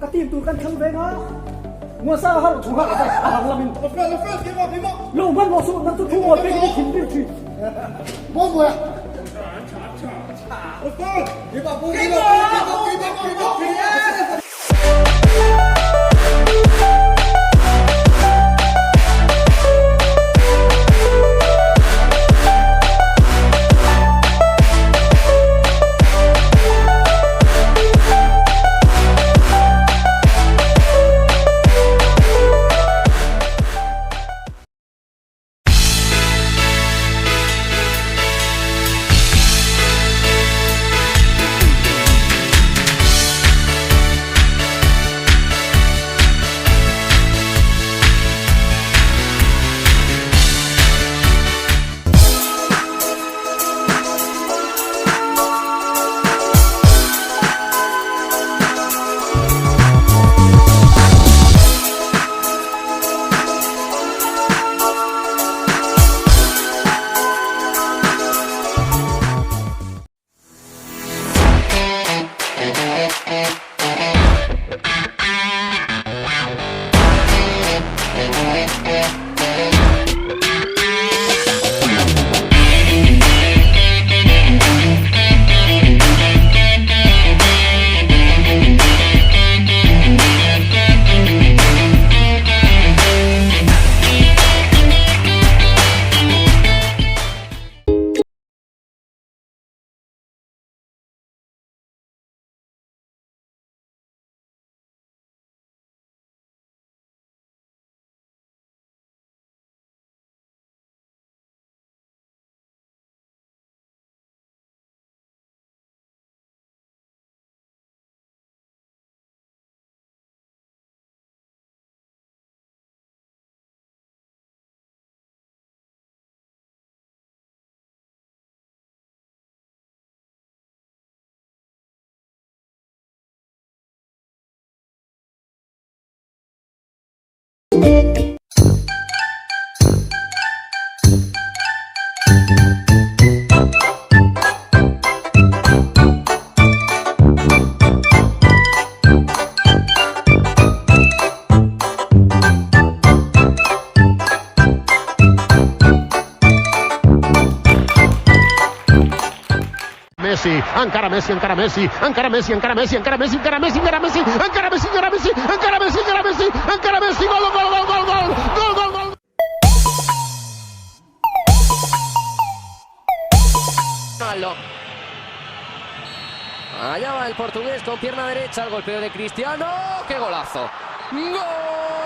Ka team tur kan thlang veng a. Muasa har thu ha ka a hang lamin. Lo hman rawh suh nang chu thu awl pek in i thinrim thin. Messi, encara Messi, encara Messi, encara Messi, encara Messi, encara Messi, encara Messi, encara Messi, encara Messi, encara Messi, encara Messi, encara Messi, encara Messi, gol, gol, gol, gol, gol, gol, gol, gol. Ronaldo. Allá va el portugués con pierna derecha, el golpeo de Cristiano. ¡Qué golazo! ¡Gol!